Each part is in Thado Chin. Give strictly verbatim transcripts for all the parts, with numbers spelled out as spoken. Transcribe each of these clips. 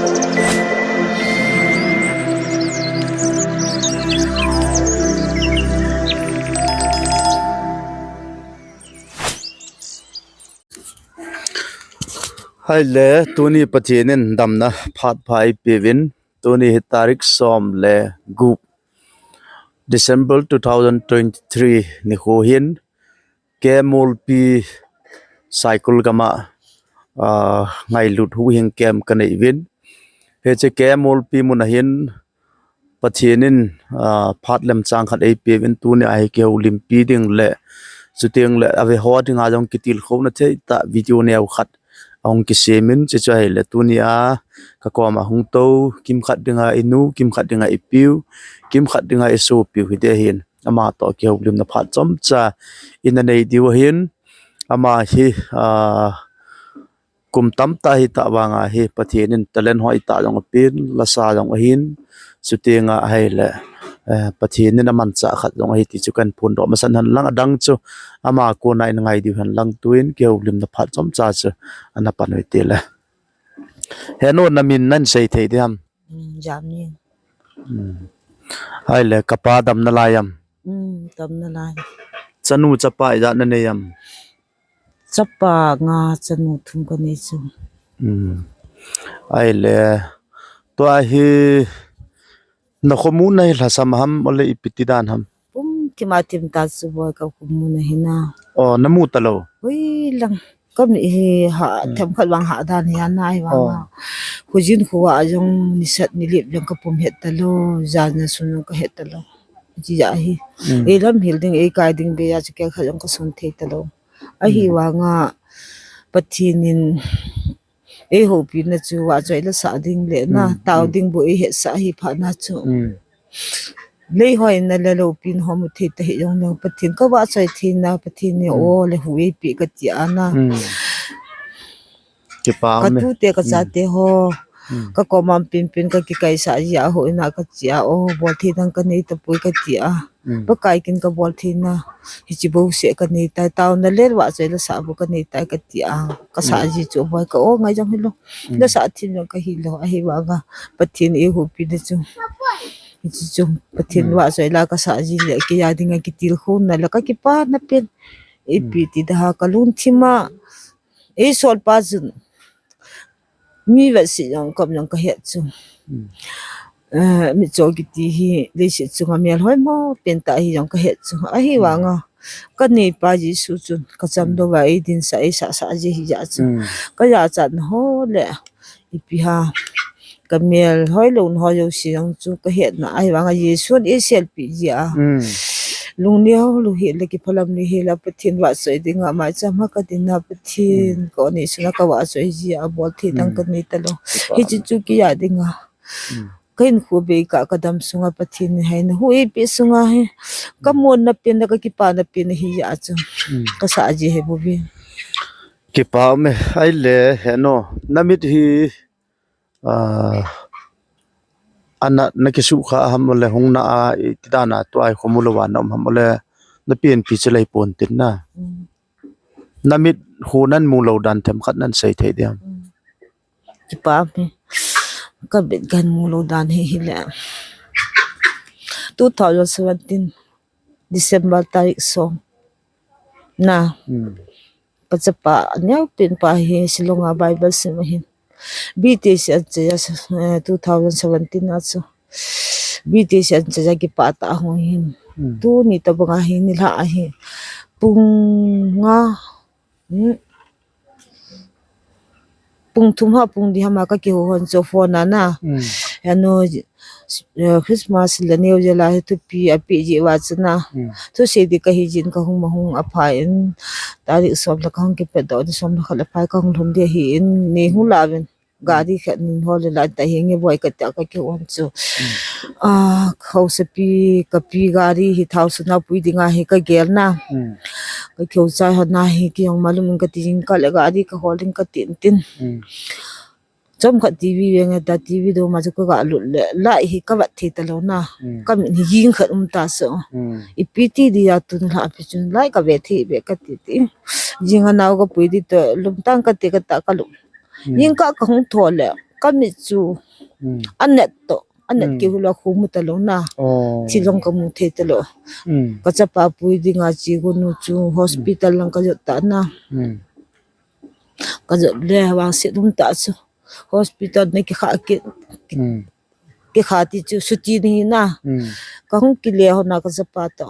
Hai le, tuni Pathen in damna phat pha eipeuvin, tuni hi tarik som le gup, December two thousand twenty-three nikho hin, K M Olpi Saikul gam a, ah, ngailut huhhing camp kanei uvin. Hiche K M Olpi mun a hin, Pathen in, ah, phat lemchang khat eipeuvin, tuni a hi kihoulimpi ding le, chuteng le, ave ho dinga jong kitilkhouna thei tah video neo khat ahung kisem in, chuche chu ahile, tuni a ka kom a hung tou, kimkhat dinga inu, kimkhat dinga ipiu, kimkhat dinga isopiu hite hin, ama toh kihoulimna phat chomcha ina nei diu ahin, ama hi, ah, kum tamtah hita vang a hi Pathen in talent ho itah jong apen, lasa jong ahin, chuteng a ahile, eh, Pathen in amanchah khat jong ahi ti chu kahin phondoh masat hen lang, adang chu ama kona in ngai diu hen lang, tuin kihoulimna phat chomcha chu ana pan u hite le. Henu, na min nahin sei thei diam? Hmm, Jamni. Hmm. Hai le, kapa dam nalai am? Hmm, dam nalai. Chanu chapa ijat nanei am? Chapa nga, chanu thum kanei chu. Hmm. Hai le, tua hi na khomu na hi lhasam ham, ole ipi ti dan ham? Pum thim a thim ta chu boi, ka khomu na hi na. Oh, namu talou? Hoi lang. Ka mi hi ha, hmm, themkhat vang ha dan hi ana hi vang. Oh. A. Khojin kho a jong nisat nilip jong ka pum het talou, jan a sun jong ka het talou. Chi ja hi. Hmm. Ei lam hil ding, ei kai ding be ja chu kel khat jong ka sun thei talou. Ahi, hmm, vang a Pathen in eihoupi na chu vahchoi la sah ding le na, hmm, tao, hmm, ding bou eihetsah ahi phat na chu. Hmm. Lei hoi na le loupina ho mu thei ta hi jong le Pathen ka vahchoi theina, Pathen in, hmm, o le hu eipeh kati a na. Hmm. Kipa um e. Ka tute ka, hmm, chate ho. Hmm. Ka kom a um penpen ka kikaisah ji a, hou in a ka chi a, o, bol thei dang ka nei tapoi ka ti a. Hmm. Pakai kin ka bol theina. Hiche bou seh ka nei tai, taona le vahchoi la sah bou ka nei tai ka ti a. Ka sah, hmm, ji chu boi ka o ngai jong hilou. Hmm. La sah thim jong ka hilou. Ahi vang a Pathen eihoupi na chu. Hiche chu Pathen, hmm, vahchoi la ka sah ji le kei a dinga kitilkhouna le ka kipana pen. Ipi, hmm, ti da ha ka lungthim a. Eisol pa chun mi vetsah jong kom jong ka het chu. Hmm. Eh, mitcho kiti hi leiset chunga melhoi mo pen tah hi jong ka het chu. Ahi, hmm, vang a ka neipa Jesu chun ka chamlou va, hmm, eidinsah, eisahsah ji hi ja chu. Hmm. Ka jachatna ho le ipi ha, ka melhoi louna ho jouse jong chu ka hetna ahi vang a Jesun eiselpeh ji a. Hmm. Lungneo lou hih le, kiphalam lou hih le, Pathen vahchoi dinga maicham a ka dinna Pathen, hmm, ka o ni suna ka vahchoi ji a, bol thei dang, hmm, ka nei talou. Kipa. Hiche chu kei a dinga, hmm, ka hinkho bei ka, ka dam sunga Pathen in haina hu eipeh sunga hi ka, hmm, monna pen le ka kipana pen hi ja chu. Hmm. Ka sah ji hi bou ve. Kipa um e. Ai le, henu, na mit hi, ah, ana, na kisukha ham ole, hung na a, iti dan a tua hi khomu lou va na um ham ole, na pianpi chu lei pon tin na. Mm. Na mit hu nan mu lou dan themkhat nan sei thei diam? Mm. Kipa um e. Ka mit kan mu lou dan hi hile. Two thousand seventeen, December tarik som. Na. Hmm. Ka chapa neopen pa hi Shillong a Bible sim ahin. B T C an chai a, eh, two thousand seventeen a chu. B T C an chai a kipah tah a hung hin. Hmm. Tuni tabang a hi nilhah a hi. Pung nga, hmm. Pung thum ha pung li ham a ka kihou hon chu phone a na. Hmm. Ano, eh, Christmas le New Year la hi thupi apeh ji uva chu na. Hmm. Thusei di kahi jin ka hung ma hung a pha in. Tarik som le ka hung kipe doh ni, som le khat le pha ka hung lhun di ahi in, ni hung la vin. Gari khat nin ho le la ta hi nge boi ka tia ka kihou hon chu. Hmm. Ah, ka haosapi, ka pi gari hi thao suna pui dinga hi ka gel na. Hmm. Ka kihou chai hon na hi kihong malum in ka ti jing ka le gari ka hol ding ka tin tin. Hmm. Chomkhat T V veng e ta, T V doma chu ka ga lut le, lai hi ka vat thei talou na. Hmm. Ka min hi jing khat um ta so. Hmm. Ipi ti dia tun la pi chun lai ka ve thei be ka ti ti. Jing a nao ka pui di to, lum tang ka ti ka ta ka lum. Hmm. Jing ka ka hung tho le, Kamit chu. Hmm. Anet to. Anet, hmm, kihula khu mu talou na. Oh. Thi long kamu thei talou. Hmm. Kachapa pui dinga chi gonu chu hospital, hmm, lang kajot ta na. Hmm. Kajot le vangset um ta chu. Hospital na kikha ki, hmm, kikha ti chu suti ni na. Hmm. Kahung kile hon a kachapa to.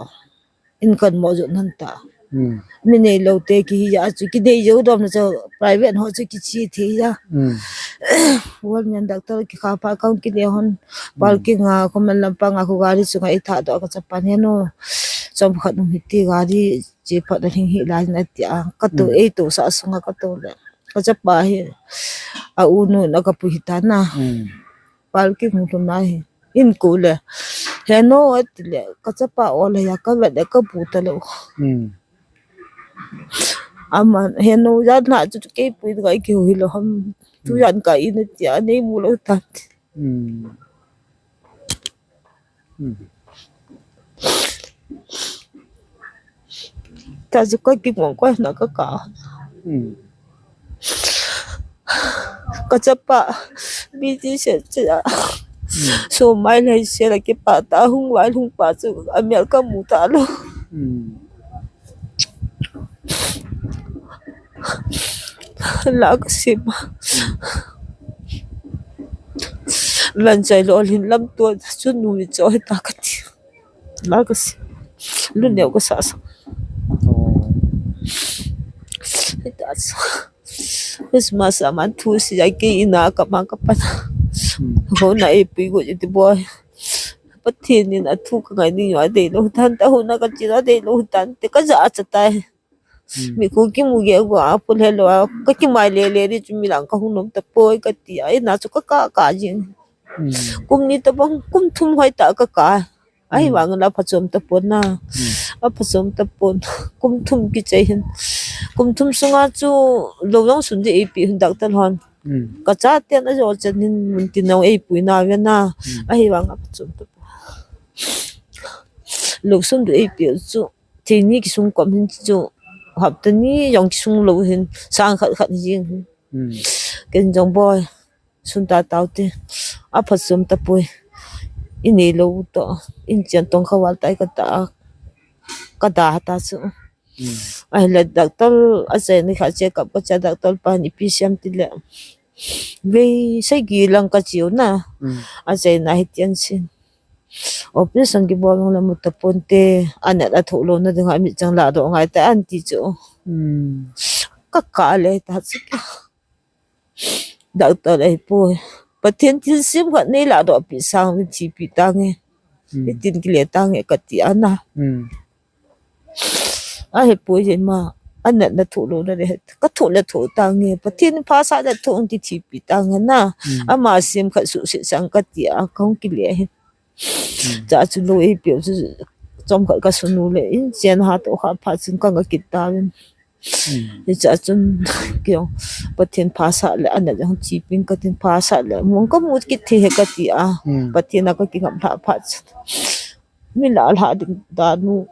In kan mo jo nan ta. Hmm. Mi neilou te kihi a chu kinei jo dom na chu private ho chu kichi thei a. Hmm. Wal men doctor kikha pha kahung kile hon. Hmm. Parking a, comment lam panga khu gari chunga eitha doh a kachapa ne no. Chom khat um hiti gari chi phat a hing hi lai na ti a. Kato, hmm, eito sa sunga kato le. Kachapa hi. A u nu na kapu hita na. Hmm. Parking hung thum na hi. In ku le. He no ati le. Kachapa o le ya kavet le kapu talou. Hmm. Aman, he no ya na chu kei pui ka kihu hilou ham. Tu, hmm, yan ka in tia nei mu lou ta. Hmm. Hmm. Ta chu kakimong ko na kaka. Hmm. Kachapa, mi ti se che a. Hmm. So mai lai se la kipa ta hung vai hung pa chu amel kamu talou. Hmm. La kasima. Hmm. Lan chai lo lin lam to chu nu mi cho hita kati. La kasi. Lu neo kasa sa. Oh. Hita sa. Christmas a man thu si a kei ina kama kapan. Hmm. Ho na eipui go iti boy. Pathen in athu kangai ni yo adeilou tan ta ho na kachi adeilou tan te kaja achatai. Hmm. Mi khu kimu ge go a pul helou a kakimai lele di chu mi lang kahung nom tapoi kati a ina chu kaka ka jing. Hmm. Kum ni tabang kum thum hoi ta kaka. Ahivang la phachom tapon na. Hmm. Aphachom tapon. Kum thum kichai hin. Kum thum sunga chu lou jong sun di eipi hin doctor hon. Hmm. Kacha ten ajo chan hin mun tin nong eipui na ve na. Hmm. Ahivang aphachom tapon. Lou sun di eipi chu. Thei ni kisung kom hin chu. Hapta ni jong kisung lou hin. Sang khat khat jing hin. Hmm. Ken jong boy. Sun ta tau te. Aphachom tapoi. Inei lou to. In chen tong khaval tai kata. Kada ta chu. Hmm. Ahile doctor achaina kha check up kacha doctor pan ipi siam tile. Vei sagi lang kachiu na. Hmm. Achaina hitian sin. Operation kibol nung le mu tapon te. Anet athu lou na dinga mi chang la do ngai ta anti chu. Hmm. Kaka le ta chu. Doctor ahipoi. Pathen thilsem khat nei ladoh pi sang vin thipi tange. Hmm. Hitin kile tange kati ana. Hmm. Ahipoi jeh ma. Anat na thu lou na le. Ka thu le thu tange. Pathen phasah le thu ti thipi tange na. Hmm. Ama sem khat suhset sang kati a kahung kile hin. Hmm. Cha chu lou eipeu chu chomkhat kasunu le in chen ha to kha pha chun kanga kit tauvin. Hmm. Hicha chun kio Pathen phasah le ana jong chipin katin phasah le mong kamu kit thei he kati a. Hmm. Pathen a kakingap lha pha chun. Mi la lha ding danu.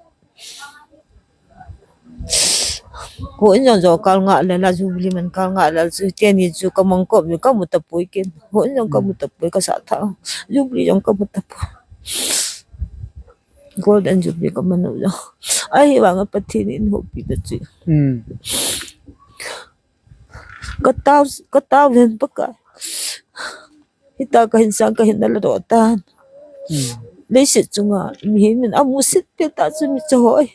Houin jong jo kal nga le la Jubilee man kal nga le chu teni chu kamang kop mi kamu tapoi ken. Houin jong kamu tapoi kasah tha. Jubilee jong kamu tapoi. Golden Jubilee kamanu jong. Ahivanga Pathen in houpi ta chu. Hmm. Katao, katao ven Pakai. Hita kahin sang kahin na ladoh tan. Hmm. Leiset chunga mihem in amusit peh ta chu mi chahoi.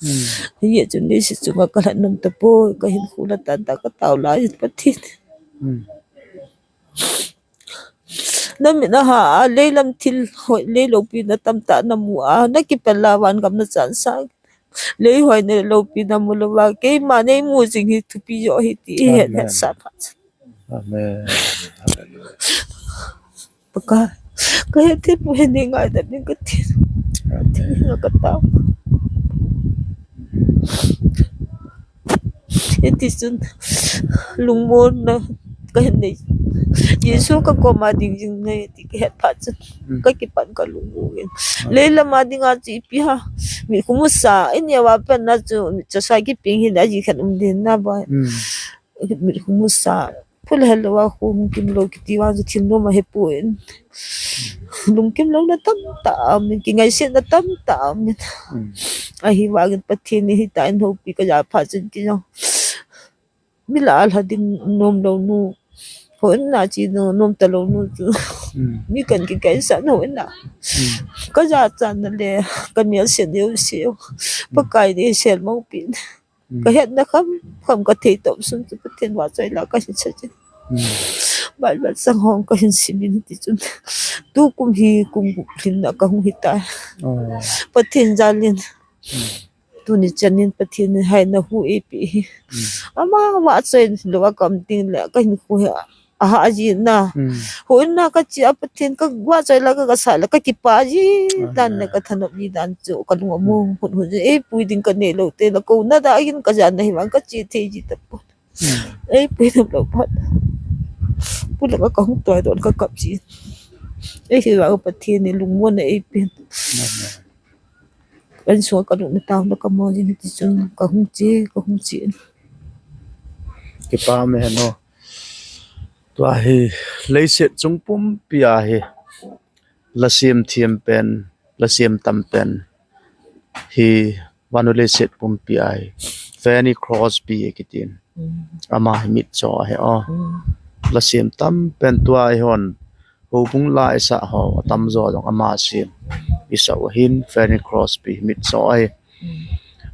Hmm. Hijeh chun leiset chunga kalhat nom tapoi, kahinkho la tan ta katao lai in Pathen. Hmm. Namit naha a, leilam thil hoi, lei loupi na tamtah namu a, nakipel la van gam nachan sang. Lei hoi na loupi namu louva, keima neimu jing hi thupi jo hi ti, amen, hetsah pha. Amen. Hallelujah. Pakai, kahethem pu hin nei ngaidam in katin. Amen. Katin na katao. Hiti chun lungmonna kahin nei. Jesu kakoma ding jing nai ti kahet phat chun. Hmm. Kakipan kalungmong in. Hmm. Leilam a dinga chu ipi ham. Mi khumu sa, ineo a pen na chu, mi chasa kiping hin aji khat um din na bai. Hmm. Mi khumu sa. Phul helou a hung kimlou kiti vang chu thil nom ahi poi. Lungkimlouna tamtah aum in, kingaisetna tamtah aum in. Hmm. Ahivangin Pathen in hitia eihoupi kaja phat chun kei jong mi lah a lha ding nomlou nu, houin a che nom talou nu chu. Hmm. Mi kan kikaisah houin a. Hmm. Kaja chan na le, kamel sen deu seu. Hmm. Pakai in eisel mong pin. Hmm. Kahetna kham kham kathei tah sun chu Pathen vahchoi lah a kahin sa chun. Hmm. Bible chang hong kahin sim in ti chun. Tukum hi kum gup lhin na kahung hitai. Oh. Pathen jal in. Hmm. Tuni chan in Pathen in haina hu eipe hi. Hmm. Ama vahchoi lou a kaum ding le kahinkho hi ahah jin na. Hmm. Houin a kache a Pathen kavahchoi lah a kasah le kakipah ji dan le kathanop ji dan chu kalung amu hut hut ji. Eipui ding kanei lou te le kouna da hin kajan na hivang kache thei ji tapon. Hmm. Eipui nom lou phat. Pulak a kahung toi don kakap ji. Eihivang Pathen in lungmonna eipen. Amen. Insung a kalungna taona kamu jin ti chun kahung che, kahung che. Kipa um e no. Tua hi leiset chung pumpi a hi lasem them pen, lasem tam pen hi vannoi leiset pumpi a hi Fanny Crosby akitin. Mm. Ama hi mitcho ahi o. Mm. Lasem tam pen tua eihon houbung la isah ho atamjo jong ama sem isah u ahin Fanny Crosby mitcho ahi. Mm.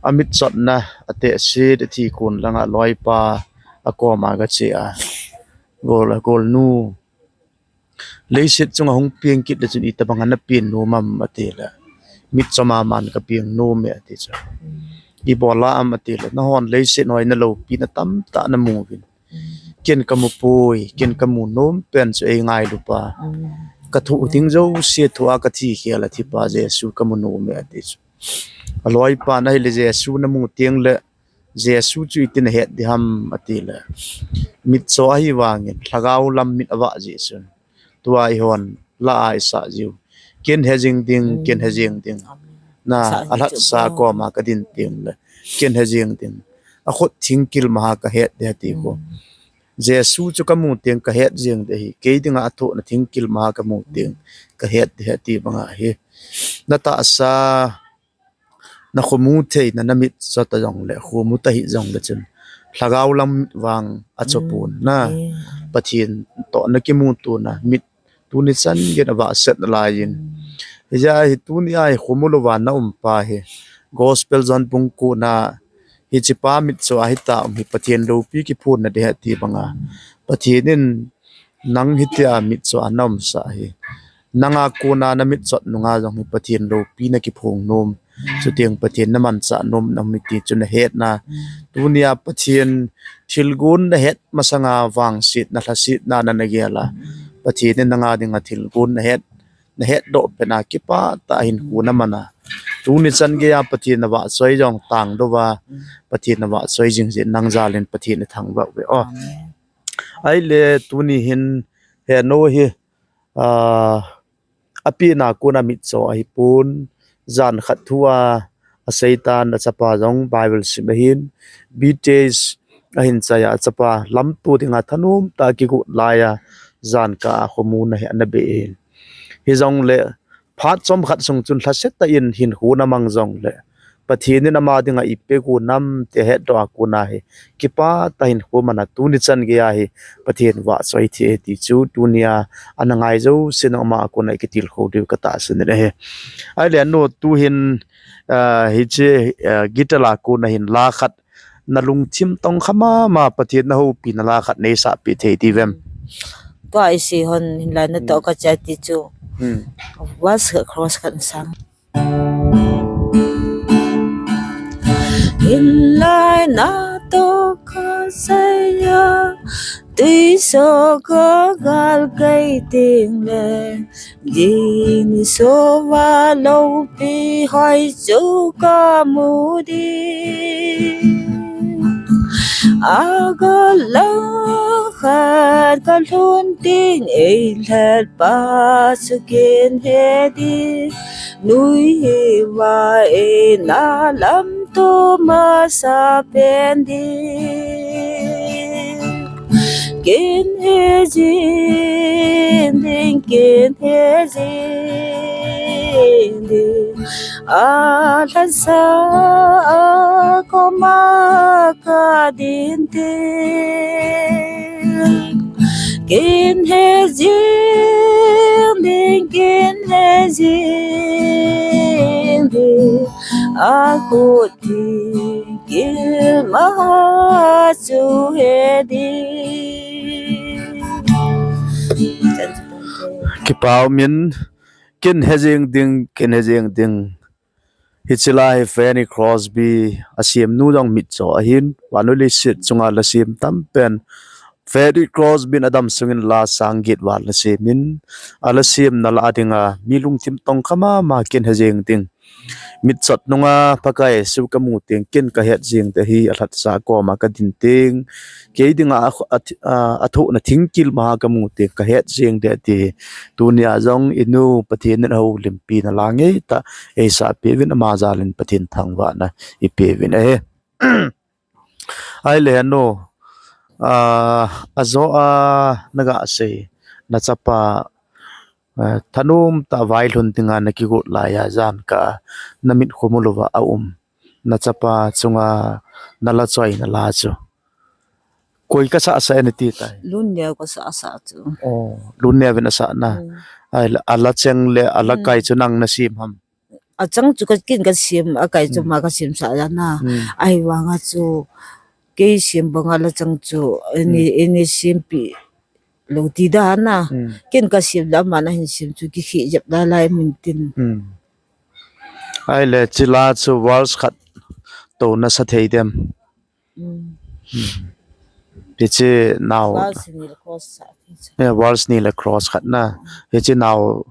Amitchotna atehse athi kon langa loipa akoma gache a. Gol, golnu. Leiset chunga hung piang kit le chun itobang a napiang nom am ati le. Mitcho mama in kapiang nom e ati chu. Mm. Ibola am ati le. Nahon leiset hoi na loupina tamtah namu uvin. Mm. Ken kamu poi, ken kamu nom pen chu eingailu pa. Mm. Kathoh ding jouse thoh a kathi khel a thipa Jesu kamu nom e ati chu. Aloipa in ahile Jesu namu teng le Jesu chu iti nahet ding ham ati le. Mitcho ahivangin, lhagao lam mit avah jeh chun. Tua eihon, la a isah jiu. Ken he jing ding, ken he jing ding. Amen. Na, alhatsa koma kadin teng le. Ken he jing ding. Akhut thingkil maha kahet ding ati ko. Mm. Jesu chu kamu teng kahet jing ding ahi. Kei dinga athohna thingkil maha kamu teng kahet ding ahi ati banga hi. Natahsa nakhomu theina namitcho ta jongle, khomu ta hih jongle chun. Lhagao lam mit vang acho pon na. Mm. Pathen toh nakimuto na mit tuni chan geiyin avahset nalai in. Mm. Hijeh a hi tuni a hi khomu louva naum pa hi. Gospel John bung ko na hichepa mitcho a hita um hi Pathen loupi kiphonna ding ahi ati banga. Pathen in nang hitia mitcho a naumsah hi. Nanga kona namitchot nunga jong hi Pathen loupi nakiphong nom. Chuteng Pathen namanchah nom naum ti chu nahet na. Tunia Pathen thilgon nahet masanga vangsetna lhasetna nana gel a. Pathen in nanga dinga thilgon nahet, nahetdoh pet a kipah tah a hinkho naman a. Tuni chan geiya Pathen navahchoi jong tangdou va. Pathen navahchoi jing jeh in nang jal in Pathen ithangvah uve o. Amen. Ahile tuni hin heno hi, ah, apehna kona mitcho ahipon, jan khat thu a, a Satan achapa jong Bible sim ahin, B T S ahin chai a, achapa lamto dinga thanom tah a kigot laiya, jan kah a khomu na hi ana be in. Hijongle, phat chomkhat sung chun lhasetah in hinkho namang jongle, Pathen in ama dinga ipi agot nam ti ahetdoh a kona hi kipah tah a hinkho mana tuni chan geiya hi Pathen vahchoi thei e ti chu tunia ana ngai jouse nangma a kona ikitilkhou diu katahsan in ahi. Ahile anu tuhin, ah, hiche, ah, guitar a kona hin la khat nalungthim tongkha mama Pathen nahoupina la khat neisahpeh thei diu vem? Tua isei hon hinla natoh kacha ti chu. Hmm. Verse khat, chorus khat sang. Hinlai natoh kasei a, tuiso kagal kei tengle, dini sova loupi hoi chu kamu ding. Agal lang khat kalhun teng eilhatpa chu ken he ding. Nui hiva eina lamto masa pen ding. Kin he jing ding, kin he jing ding. A lhansa a koma ka din ding. Kin he jing ding, kin he jing ding. A kut ding, kin ma chu he ding. Kipa umin, kin he jing ding, kin he jing ding. Hiche la hi Fanny Crosby a siam nu jong mitcho ahin, vannoi leiset chunga la siam tam pen. Fanny Crosby in adam sungin la sang get val na siam in, a la siam na la dinga mi lungthim tong kha mama kin he jing ding. Mitchot nunga Pakai Jesu ka mu teng kin ka het jing te hi a lhatsa koma ka din teng. Kei dinga a, a, a, a thohna thingkil ma ka mu teng ka het jing te ti. Tunia jong i nu Pathen in a houlimpi na la ngei ta, ei sa pe vin ama jal in Pathen thangvahna i pe vin ahi. Ahile nu, a, a jo a na ga sei, na chapa, a, thanom ta vailhun dinga na kigot lai a jan ka na mit khum lova a um. Na chapa chunga na la choi na la chu. Koi ka sa sa na ti tai. Lun neo ka sa sa chu. Oh, lun neo vin a sa na. Mm. Ahile, a la cheng le, a la Mm. kai chu nang na siam ham. A chang chu ka kin ka siam, a kai chu Mm. ma ka siam sa ya na. Mm. Ahivanga chu kei siam banga la chang chu, ini, Mm. ini siam pi lo ti da na. Mm. Kin ka siam la ma na hin siam chu ki khi jep la lai min tin. Mm. Ahile, chila chu verse khat to na sa thei dem. Mm. Mm. Hiche nau. Verse ni le cross sa ti chu. Eh, verse ni le cross khat na. Hiche nau,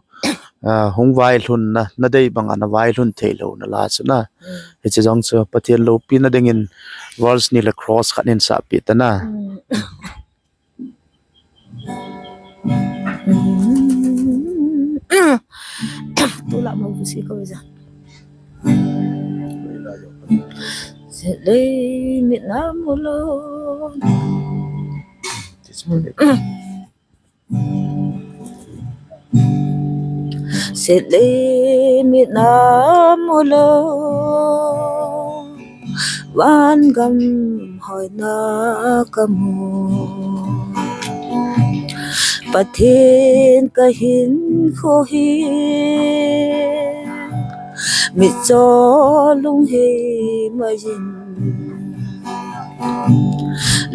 ah, hung vailhun na, na dei banga na vailhun thei lo na la chu na. Mm. Hiche jong chu Pathen loupina dingin verse ni le cross khat in sa pi ta na. Mm. Tulak mo busi ko ja. Setlei mit na mu lo. Setlei mit na mu lo. Van gam hoina ka mu. Pathen ka hinkho hi mitcho lunghei mai in.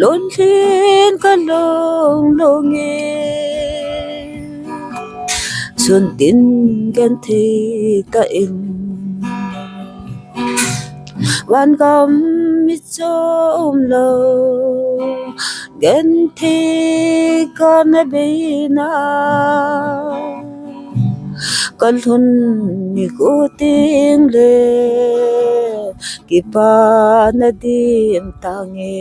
Lungthim ka long long e. Chun tin genthei tah in. Van gam mitcho um lo, genthei ka na bei na. Ka lhun ni ko teng le, kipa na dim tange.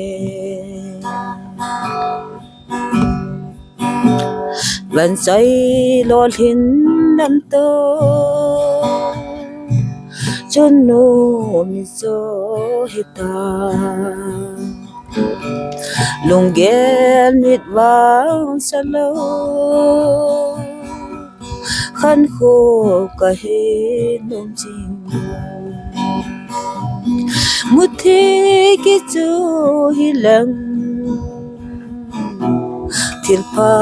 Van sai lo lhin nan to, chun nu mitcho hita. Lunggel mit vang sa lo, khan kho ka he nom jing. Muthei kichu hi leng, thilpha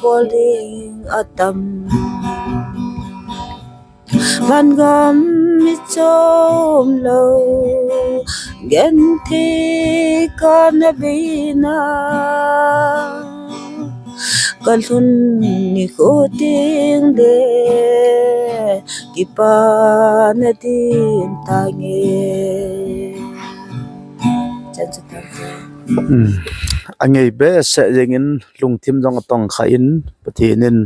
bol ding atam. Van gam mitcho um lo, genthei ka na bei na. Ka lhun ni ko teng le, kipa na dim tange. Chan chu tan. Hmm. Angei behseh jengin lungthim jong atong kha in, Pathen in,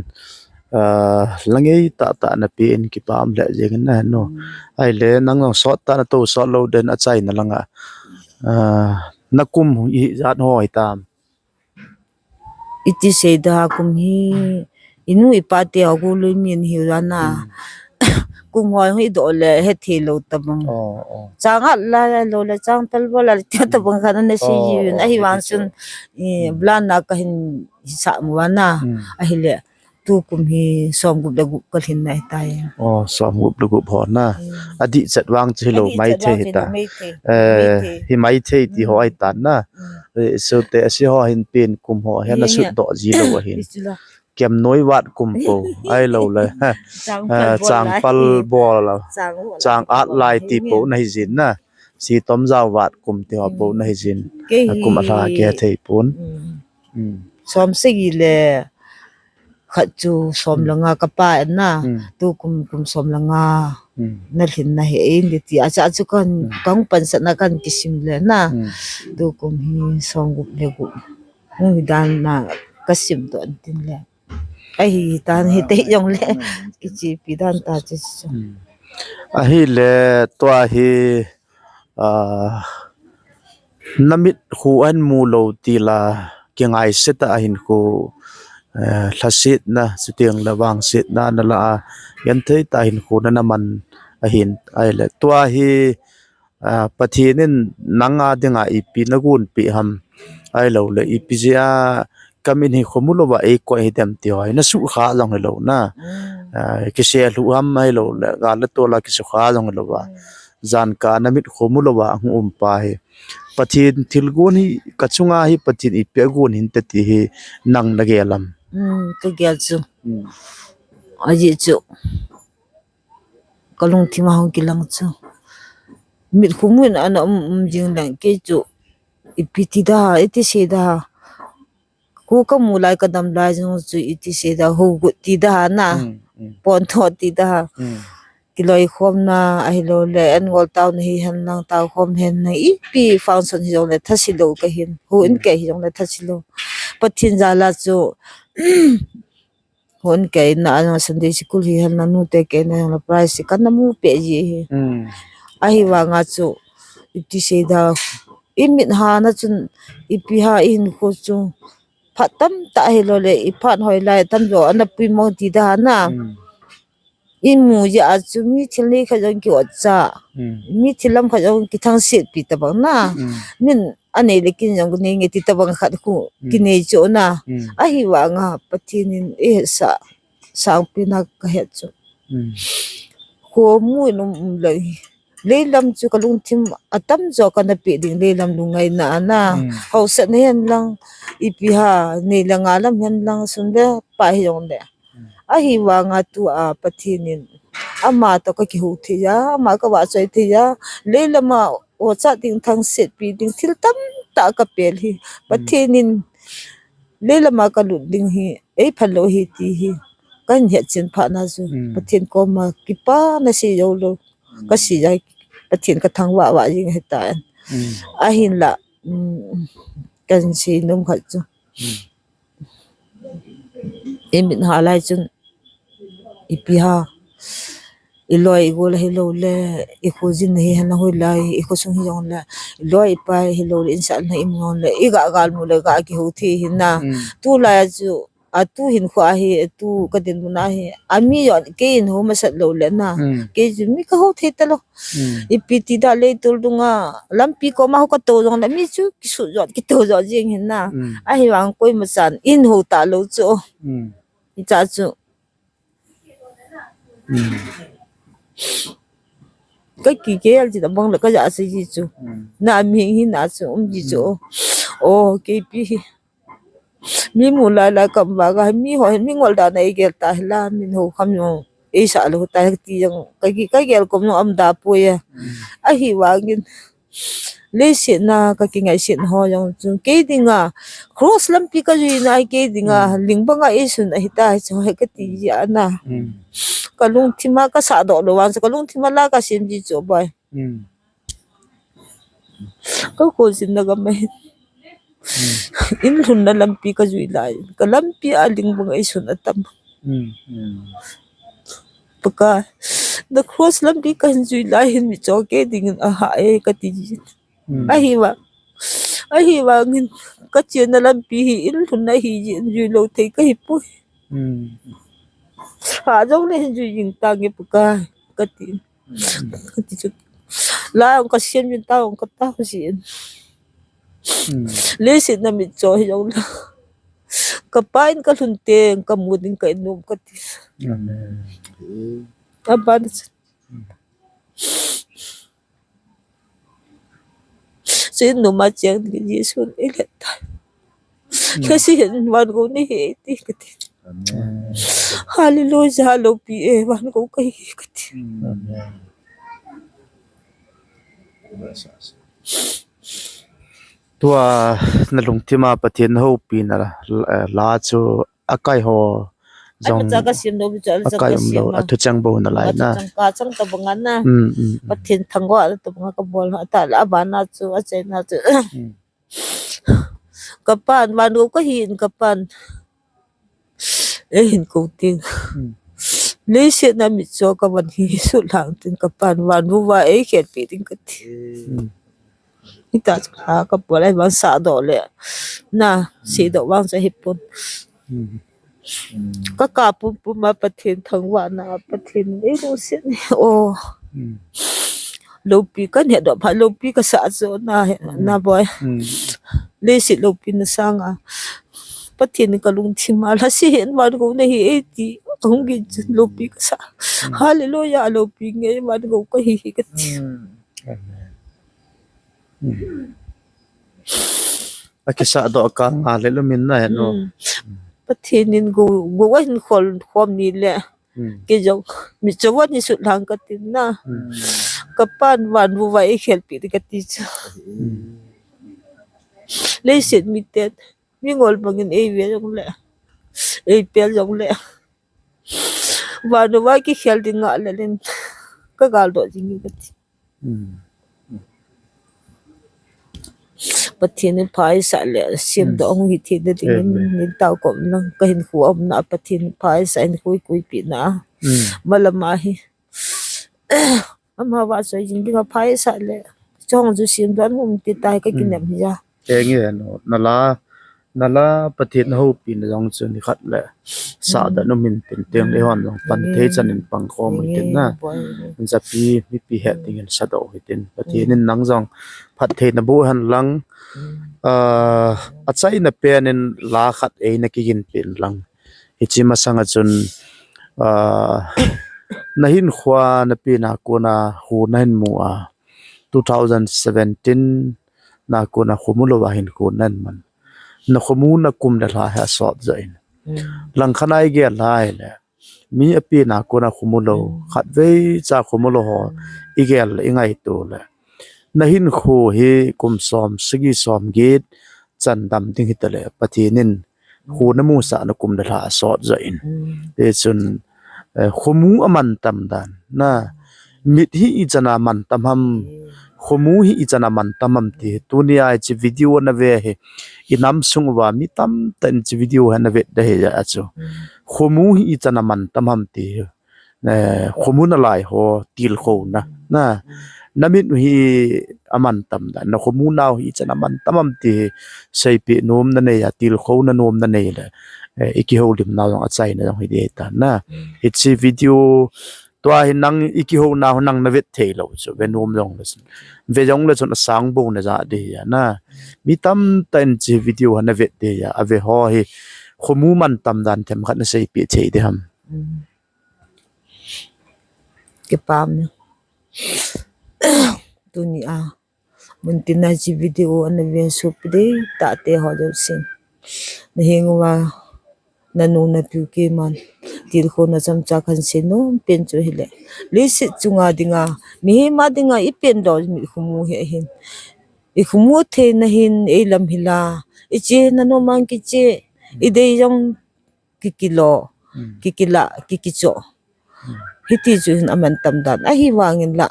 ah, la ngei tah tah na pe in kipa um lheh jengin na nu. Hmm. Ahile nang jong sot tah na to sot lo den a chaina langa. Ah, na kum hi jat ho hi tam. Iti sei da kum hi, i nu i pa te ho ko lui min hi ra na. Hmm. kum ho hi doh le hethei lou tabang. Chang at la lou le chang pel bol la tia tabang khat ana sei jiuvin. Ahivang chun, i, blan na kahin sah mu ana. Ahile tukum hi som gup le gup kalhin na hitai. Som gup le gup ho na. Adih chet vang chu hilou maithei hita. Hi maithei ti ho ahitan na. Sote asi ho hin pen kum ho hi ana sut doh ji lou ahin. Kemnoi vat kum po ahilou le. Chang pel bol la. Chang at lai ti po na hijin na. Si tom jao vat kum ti ho po na hijin. Kum alha kihethei pon. Som sagi le khat chu som le nga kapa en na. Tukum kum som le nga na lhin na hi ein ti a cha chu kan, kan pansat na kan kisim le na. Tukum hi som gup le gup. Hung hi dan na kasim doh tin le. Ahi tan hi te jong le. Kichepi dan ta chu chu. Ahile tua hi, a, namit khu ahin mu lou ti la, kingaise tah a hin khu, eh, lhasetna, chuteng le vangsetna nala a, genthei tah a hin khu nana man ahin, ahile tua hi, a, Pathen in nanga dinga ipi nagonpeh ham, ahilou le ipi jeh a kamin hi khomu louva eikoi hidem ti ho hi nasukha jong hilou na. A, kiselhuh ham ahilou le gal le tol a kisukha jong hilouva, jan kah a namit khomu louva hung um pa hi, Pathen thilgon hi kachunga hi Pathen ipi agon hinte ti hi nang nagel am? Kagel chu. Ajeh chu kalungthim a hung kilang chu, mit khu mun ana um, um jing leng kei chu ipi ti da, iti sei da. Khu kamu lai kadam lai jong chu iti sei da, hougut ti da na. Pontho ti da. Kiloikhomna ahilou le an ngol taona hihen lang, taokhom hen lang, ipi function hijong le thase lou kahin. Houin kei hijong le thase lou. Pathen jal a chu houin kei na, Sunday school hihen lang, nute kei na jong le prize kana mu peh ji hi. Ahivanga chu iti sei da, imit ha na chun ipi ha ihinkho chu phat tamtah ahilou le iphat hoilai tamjo ana puimo ti da na. Imu jeh a chu mi thil nei khat jong ki-otcha, mi thil lam khat jong kithangsetpi tabang na. Min anei le kin jong nei nge ti tabang khat khu kinei chu na. Ahivanga Pathen in eihetsah sangpen a kahet chu, khomu in um, um lou hi. Leilam chu kalungthim atamjo kana peh ding, leilam lungngaina a na. Haosatna hen lang, ipi ha, nei le nga lam hen lang, sum le pai hijong le. Ahivanga tua Pathen in ama toh kakihou thei a, ama kavahchoi thei a, leilam a ocha ding, thangsetpi ding thil tamtah kapel hi. Pathen in leilam a kalut ding hi eiphalou hi ti hi kahin hetchen phat na chu, Pathen koma kipana sei joulou kasei a, Pathen kathangvah vah jing ahitan. Ahinla, kahin sei nom khat chu, imit ha lai chun ipi ha, iloi igol ahilou le, ikhojin hihen lang, hoilai ikhosung hijong le, iloi ipai ahilou le, insahna im jong le, iga galmu le ga kihou thei hi na. Tulai a chu, atu hinkho a hi, atu kadinmun a hi, ami jong kei in hou masat lou le na, kei chu mi kahou thei talou. Ipi ti da, leitol dunga lampi koma hou katou jong le mi chu kisut jot, kitou jot jeng hin na. Ahivang koimachan in hou talou chu, hicha chu kakigel ji tabang le kajah sei ji chu, na mi hina chu um ji chu. O, keipi hi mi mu lai lai kamvah a, miho hin mi ngol dan a eigel ta hila, min hou kham jong eisah lou ta ti jong kagel kom jong um da poi a. Ahivangin leiset na kakingaiset ho jong chu kei dinga cross lampi kajui na, kei dinga ling banga eisun ahitai chu kati ji a na. Kalungthim a kasahdoh lou vang chu kalungthim a la kasem ji chu boi. Kakhojin na gam ahin, in lhunna lampi kajui lai, kalampi a ling banga eisun atam. Pakai, na cross lampi kahin jui lai hin mitcho kei dingin ahah e kati ji. Ahivang, ahivangin kachenna lampi hi in lhunna hi jin, jui lou thei kahipoi. Ha jong le hin jui jing tange Pakai. kati. Kati chu. La ong ka siam yin ta ong ka ta hu si in. Leiset na mitcho hi ong la. Ka pa in ka lhun teng ka mu ding ka in nom kati. Amen. Aban. Sin numa chiang ding Jesu in ei let tai. Kasi hin van gou nei hi ei ti kati. Hallelujah, loupi e, van gou ka hi kati. Tua na lungthim a Pathen na houpi na la, la chu akai ho jong akai um lou, athu chang bou na lai na. Chang ka chang ta banga na. Pathen thangvah ta banga ka bol ha ta la bana chu achaina chu. Ka pan van gou ka hi in ka pan. Ei hin kou ting. Leiset na mitcho ka van hi sut lang tin ka pan van vuva ei khelpi ding kati. Hita chu la ka bol ai vang sah doh le. Na, sih doh vang chu hi pon. Ka kap pum pum a Pathen thangvah na Pathen in ei lungset ni o. Loupi ka ne doh pha loupi ka sah chu na, na boi. Leiset loupi na sanga Pathen in ka lungthim a la si hin van gou nei hi ei ti. Ka hung gin chun loupi ka sah. Hallelujah, loupi ngei van gou ka hi hi kati. Amen. Akisah doh ka nga le lumin na he no. Pathen in gou, gou ahin khol khom ni le. Kei jong mitcho van hi sut lang kati na. Ka pan van vuva ei khelpi ding kati chu. Leiset miten mi ngol bangin ei ve jong le. Ei pel jong le. Van vuva kikhel ding nga le len. Ka gal doh ding kati. Pathen in pha eisah le, siam doh hung hi thei na dingin, nin tao kom lang, ka hinkho a umna, Pathen in pha eisah, hinkho eikoi pi na. Malam a hi. Ama vahchoi jing dinga pha eisah le, chong chu siam doh hung ti tai ka kinem hi ja. Enge no, na la, na la Pathen houpi na jong chu nikhat le sah doh na um in tin teng le hon jong pan thei chan in pang khom in tin na. Japi mipi het dingin sa doh hi tin. Pathen in nang jong phattheina boh hen lang, ah, achaina pen in la khat eina kigin pen lang. Hiche masang a chun, ah, na hinkho a na pen a kona hu na hin mu a, two thousand seventeen na kona khomu lou a hinkho na hin man. Na khomu na kum le lha hi asot jo in. Langkhat a igel lai le. Mi apen a kona khomu lou, khatvei cha khomu lou ho, igel le ingaito le. Na hinkho hi kum som, sagi som get, chan dam ding hita le, Pathen in, kho na musah na kum le lha asot jo in. Tichun, eh, khomu aman tam dan, na, mit hi ichan a man tam ham, khomu hi ichan a man tam ham ti, tuni a hiche video na ve hi, i nam sung uva mi tamtah in hiche video hi ana vet da hi ja chu. Khomu hi ichan a man tam ham ti, eh, khomu na lai ho, tilkhou na, na, na mit u hi aman tam dan, na khomu nau hi ichan a man tam ham ti hi, seipeh nom na nei a, tilkhou na nom na nei le, eh, i kihoulim nau jong achaina jong hi ding ta na. Hiche video, tua hi nang i kihou nau nang na vet thei lou chu, ve nom jong le chun. Ve jong le chun asang bou na ja ding hi a na. Mi tamtah in hiche video hi ana vet ding hi a, ave ho hi khomu man tam dan themkhat na seipeh thei ding ham. Kipah e. Tuni a. Muntina hiche video ana ve sopi ding tah te ho jousen. Na heng uva na nu na pi u keiman tilkhouna chomcha kahin sei nom pen chu hile. Leiset chunga dinga, mihem a dinga i pen lou mi khomu hi ahin. I khomu theina hin eilam hila. I che na nom a kiche, i dei jong kikilo, kikila, kikicho. Hiti chu hin aman tam dan. Ahivangin la.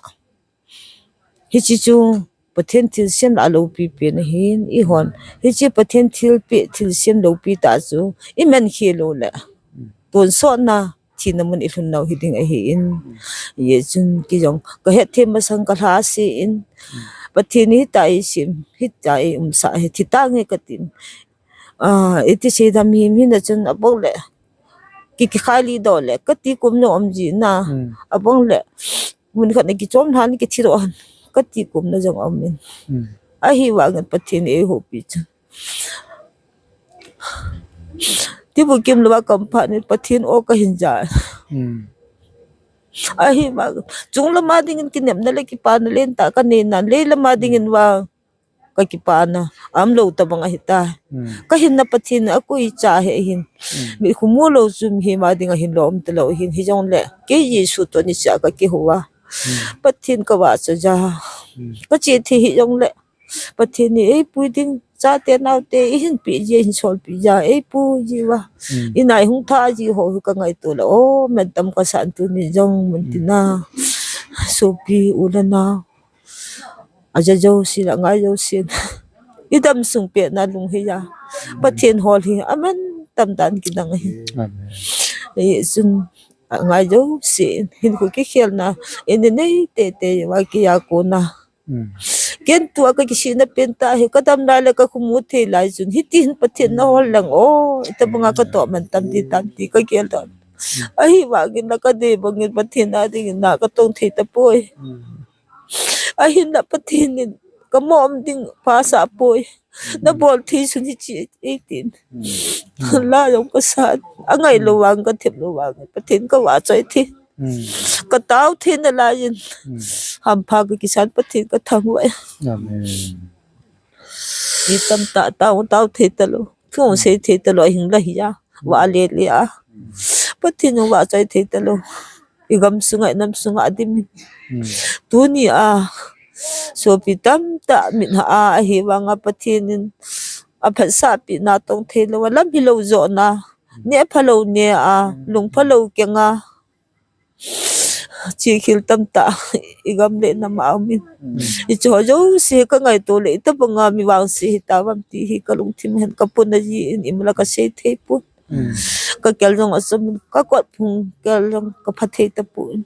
Hiche chu Pathen thilsem la loupi pen ahin, eihon. Hiche Pathen thilpeh, thilsem loupi tah chu, i man khel lou le. Tonsot na, thina mun i lhun lou hi ding ahin. Hijeh chun kei jong, ka het them masang ka lhase in. Pathen in hitia eisem, hitia eiumsah hi, thi tange katin. Ah, iti sei dam him hina chun abou le. ki, kikhai li doh le, kati kum na um ji na. Hmm. Abang le, mun khat na kichom han, kithi doh han. Kati kum na jong um in. Hmm. Ahivangin Pathen in eihopi chu. Ti bu kim lou a kampha ni Pathen o kahin ja. Hmm. Ahivang, chung lama dingin kinepna le kipana len ta kanei nan le lama dingin va kakipana. Am lou tabang ahi ta. Hmm. Kahinna Pathen a koi cha he hin. Hmm. Mi khumu lou chu mihem a ding ahin lou um ta lou hin. Hijong le, kei Jesu toh ni cha kakihou a. Hmm. Pathen kavahchoi ja. Hmm. Kache thei hijong le. Pathen in eipui ding, chate naote, eihin pe ji, eihin solpi ja, eipui ji uva. Hmm. Inai hung tha ji ho hi kangaito le, o, mantam kasan tuni jong, mun tina. Sopi u le nao. Aja jouse le angai jouse. Idam sung pet na lunghei a. Pathen hol hi, amantam dan kidang ahi. Amen. Eisun, angai jouse, hinkho kikhelna, inei tete, va kiya kona. Hmm. Ken tua kakisihna pen ta hi, kadam lai le kakhumu thei lai chun, hiti hin Pathen na hol lang o, tabanga katoh mantam ti tam ti kakigel doh. Hmm. Ahivangin la kadei bangin Pathen a dingin na katong thei tapoi. Hmm. Ahinla Pathen in kamo um ding pha sah poi. Hmm. Nabol thei chun hiche eitin. Hmm. La jong kasan. Angai lou vang, kathem lou vang. Pathen kavahchoi thei. Hmm. Katao thei nalai in. Hmm. Hampha kakisan Pathen kathangvah e. Amen. Mi tamtah tao, tao thei talou. Thu sei thei talou, ahing la hi a. Vah le le a. Pathen in vahchoi thei talou. Igam sunga, inam sunga adim in. Hmm. Tuni a. Sopi tamtah mit ha a, ahivanga Pathen in. Aphatsah pi na tong thei lou, alam hilou jo na. Neh phalou neh a, lung phalou keng a. Chi khel tamtah, igam le nam a um in. Hmm. Hiche ho jouse kangaito le, itabanga mi vangse hita vam ti hi kalungthim hen kapuna ji in, imla kasei thei pon. Hmm. Kakel jong achom in, kakot phung kel jong kapha thei tapon.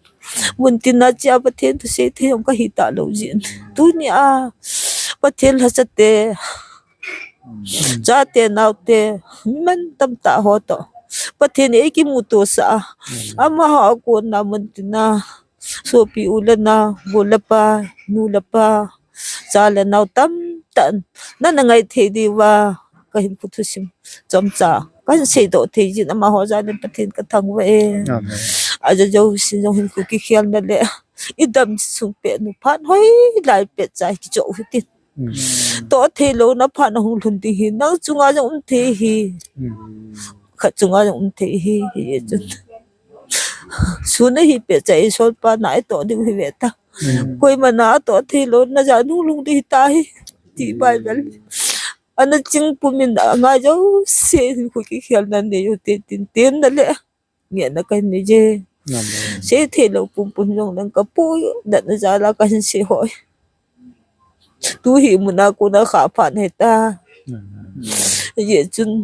Mun tina chia Pathen thu sei thei jong kahi talou jin. Tuni a, Pathen lhachate. Hmm. Chate naote, mi mantam tah ho toh. Pathen in eikimuto sah a. Hmm. Amaho a kona mun tina. Sopi u le nao, bu le pa, nu le pa. Cha le nao tamtah. Nana ngai thei diuva. Kahinkho thusim. Chomcha. Kahin seidoh thei jin amaho jal in Pathen kathangvah e. Amen. Aja jousen jong hinkho kikhelna le. Idam sung pet nu phat hoilai pet cha kichoh u hitin. Hmm. Toh thei louna phat ahung lhun ding hi, nang chunga jong um thei hi. Hmm. Khat chunga jong um thei hi, hi chun. Sun ahi pet cha isol pa na itoh diu hi ve ta. Hmm. Koima na toh thei louna jal nung lhung ding hi ta hi. Ti Bible. Ana ching pumin angai jouse hinkho kikhelna nei u te tin temna le. Ngehna kahin nei je. Amen. Sei thei lou pumpum jong nang kapu natna jal a kahin sei hoi. Tu hi muna kona kha phat hita. Amen. Hijeh chun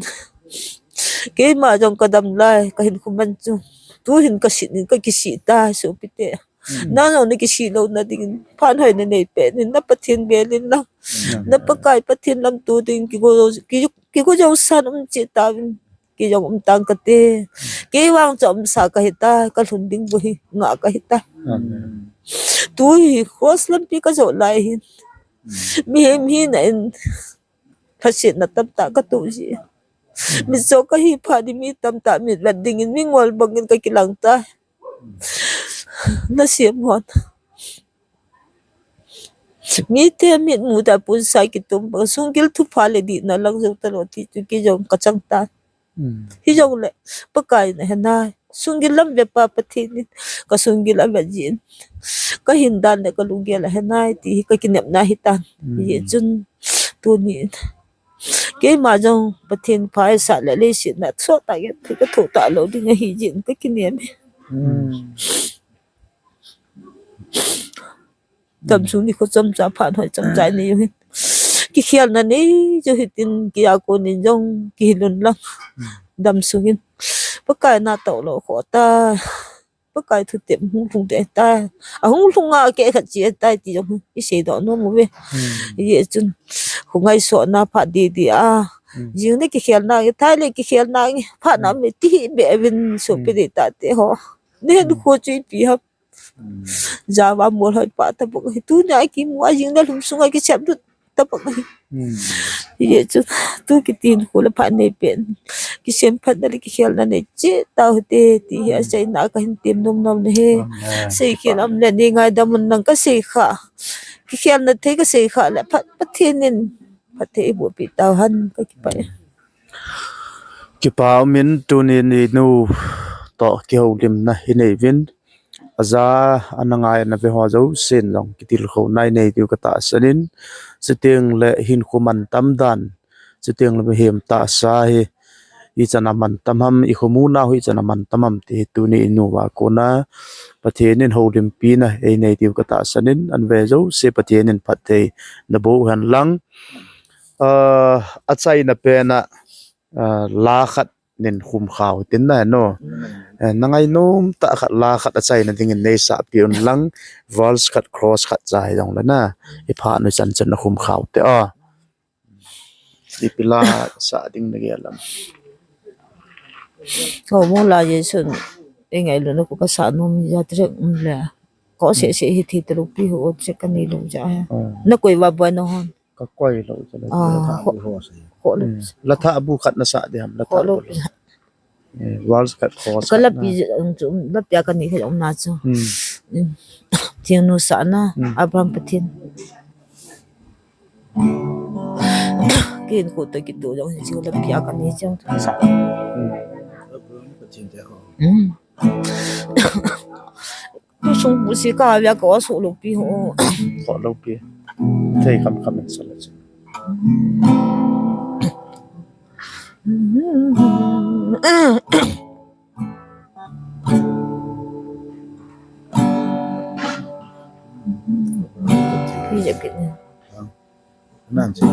keima jong kadam lai, kahinkho man chu. Tu hin kasih in kakisih ta, sopite. Hmm. Nang jong nakisih louna dingin phat hoi nanei pet in, na Pathen bel in lang. Hmm. Na Pakai Pathen lamto ding kigo, ki, kigo jousan um cheh tauvin, kei jong um tang kate. Hmm. Kei vang chu umsa kahi ta, kalhun ding bou hi ngah kahi ta. Amen. Tu hi cross lampi kajot lai hin. Hmm. Mihem hina in lhasetna tamtah katoh ji. Hmm. Mitcho kahi phat in mi tamtah mitvet dingin mingol bangin kakilang ta. Nasem hon. Mite mitmu tah a punsah kitum bang, sunggil thupha le dihna lang jou talou ti chu kei jong kachang tan. Hmm. Hijongle, Pakai in ahe nai. Sunggil lam ve pa Pathen in, kasunggil ave jin. Kahin dan le kalunggel ahe nai ti hi kakinepna hitan. Hmm. Hijeh chun, tuni in. Keima jong Pathen phatsah le leiset a sot tah a, kathoh talou ding ahi jeh in kakinem e. Hmm. Damsung nikho chomcha phat hoi chomcha nei u hin. Kikhelna nei u hitin, kei a kon in jong kihil un lang. Hmm. Damsung in. Pakai natoh lou kho ta. Pakai thutep hung lhung ding ahitai. Ahung lhung a keh khat chi ahitai ti jong isei doh nom uve. Hmm. Hijeh chun, khu ngaisotna phat didi a, Hmm. Jing le kikhel nange, thai le kikhel nange, phat na Hmm. me ti hi be vin so Hmm. pi de ta te ho. Nen Hmm. kho chu ipi ham. Hmm. Java mol hoi pa ta bok hi. Tunia kimu a jing le lhum sunga kisep dut ta bok hi. Hmm. Ye chu tu kitin khu le phat nei pen. Kisem phat na le kikhel na nei che ta ho te ti hi a Hmm. sei na ka hin tem nom nom le he. Hmm. Sei khel am le ni ngaidam un nang ka sei kha. Kikhel na thei ka sei kha le phat Pathen in phat thei bu pi ta han ka kipah e. Kipa umin tuni ni nu to kihoulimna hi nei vin. Aja ana ngai ana ve ho jousen jong kitilkhou nai nei diu ka tahsan in, chuteng le hinkho mantam dan, chuteng le mihem tahsa hi ichan a mantam ham, i khomu nau hi ichan a mantam ham ti hi tuni i nu a kona Pathen in houlimpina ei nei diu ka tahsan in, an ve jouse Pathen in phatthei na boh hen lang. Ah, achaina pen a, ah, la khat nin khum khau tin na no. Mm. Eh, na ngainom tah khat la khat achaina dingin nei sah pi un lang, verse khat, chorus khat cha hi jong le na. I phat nu chan chan na khum khau te a. Ipi la sah ding na gel am. Ko mo la Jesu. I ngailutna ko ka sah nom ja trek um le. Ko se Hmm. se hi thi telu pi ho trek ka ni lo ja. Hmm. Na koi va boi na hon. Ka koi lou chu le, Ah, la tha kho-, bu ho se. Kho lou. Hmm. La tha bu khat na sah ding ham, la tha bu lou. Eh, verse khat, chorus khat na. Ka lapi, um, chu, lapi a ka ni kha um na chu. Hmm. Hmm. Thingnu sahna, Hmm. Abraham Pathen. Kin ko to ki to jong chu lapi a ka ni jong sa. Hmm. Abraham Pathen te ho. Hmm. Kusung pusi ka via ka wa so lo pi ho. Ko lo pi. Thei kham kham sa le. Hi je pi. Nan che.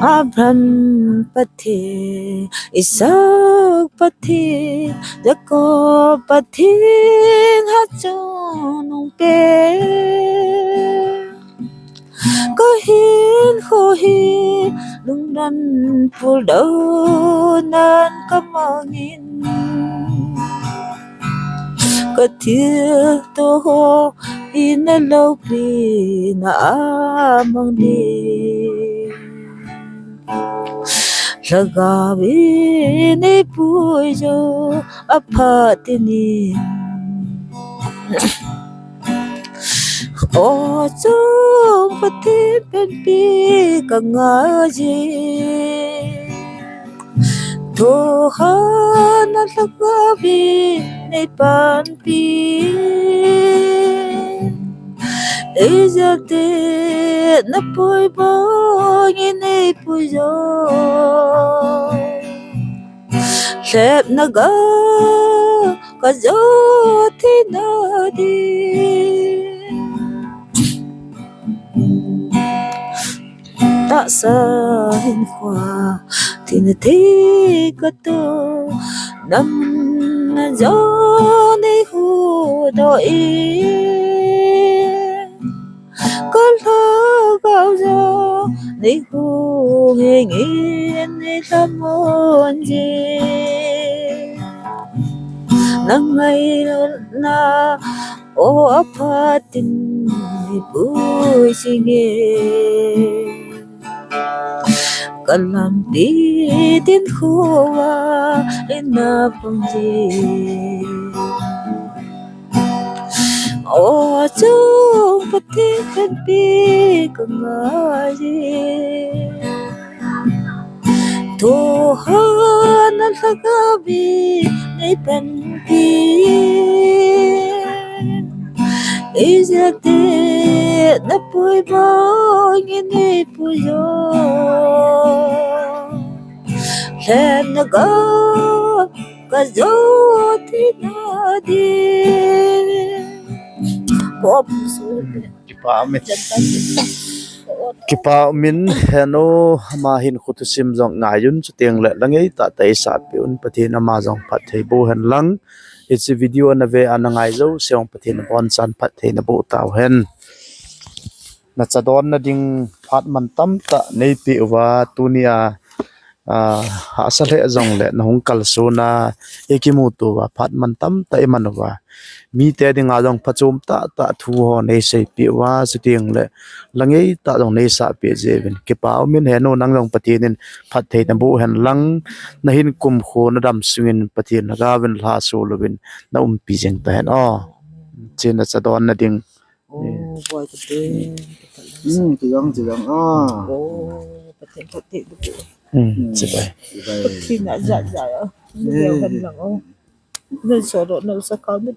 Abraham Pathen, Isaac Pathen, Jacob Pathen, ha chun nung pe. Ka hinkho hi lungdon puldoh nan ka mangin, ka thilto ho hi na loupina a mang ding. Lhagao in ei pui jo a pha tinin. O chong Pathen panpi ka ngai e. Thohhahna Lhagao in ei panpi. Ei jate na pui bangin ei pui jo. Lhepna ga ka jo theina ding. Tahsa hinkho a thina thei ka to, na mun na jo nei huhdoh in. Ka lhagao jo nei huhhing in nei lhamon jing. Na ngailutna o a pha tin nei pui jing e. Ka lampi tin khuva in na pang jing. O chong Pathen panpi ka ngai e. Thohhahna Lhagao in ei panpi. Ei jate na pui bangin ei pui jo. Lhepna ga ka jo theina ding. Pop su. Kipa me. Kipa umin hen o, ama hin khutusim jong ngai un, chuteng le la ngeitah tah eisah peh un, Pathen ama jong phatthei boh hen lang. Hiche video ana ve ana ngai jouse jong Pathen abonchan phatthei naboh tauhen. Nachadonna ding phat mantam tah neipeh uva, tunia, ah, hahsa lheh jongle nahung kalsona, ikimuto uva phat mantam tah iman uva, mite dinga jong phachom tah tah thu ho neiseipeh uva, chuteng le la ngeitah jong neisah peh jeh uvin kipa umin hen o, nang jong Pathen in phatthei naboh hen lang, nahin kumkho nadam sungin Pathen lhagaovin lhasol uvin naumpi jing tahen o. Hiche nachadonna ding. Oh, boy, today. Hmm, chijang, chijang. Ah. Oh, Pathen phatthei naboh. Hmm, chibai. Chibai. Pathen a jat jat a. Nileu hen lang o. Nilsoh doh, nilsah kau ni.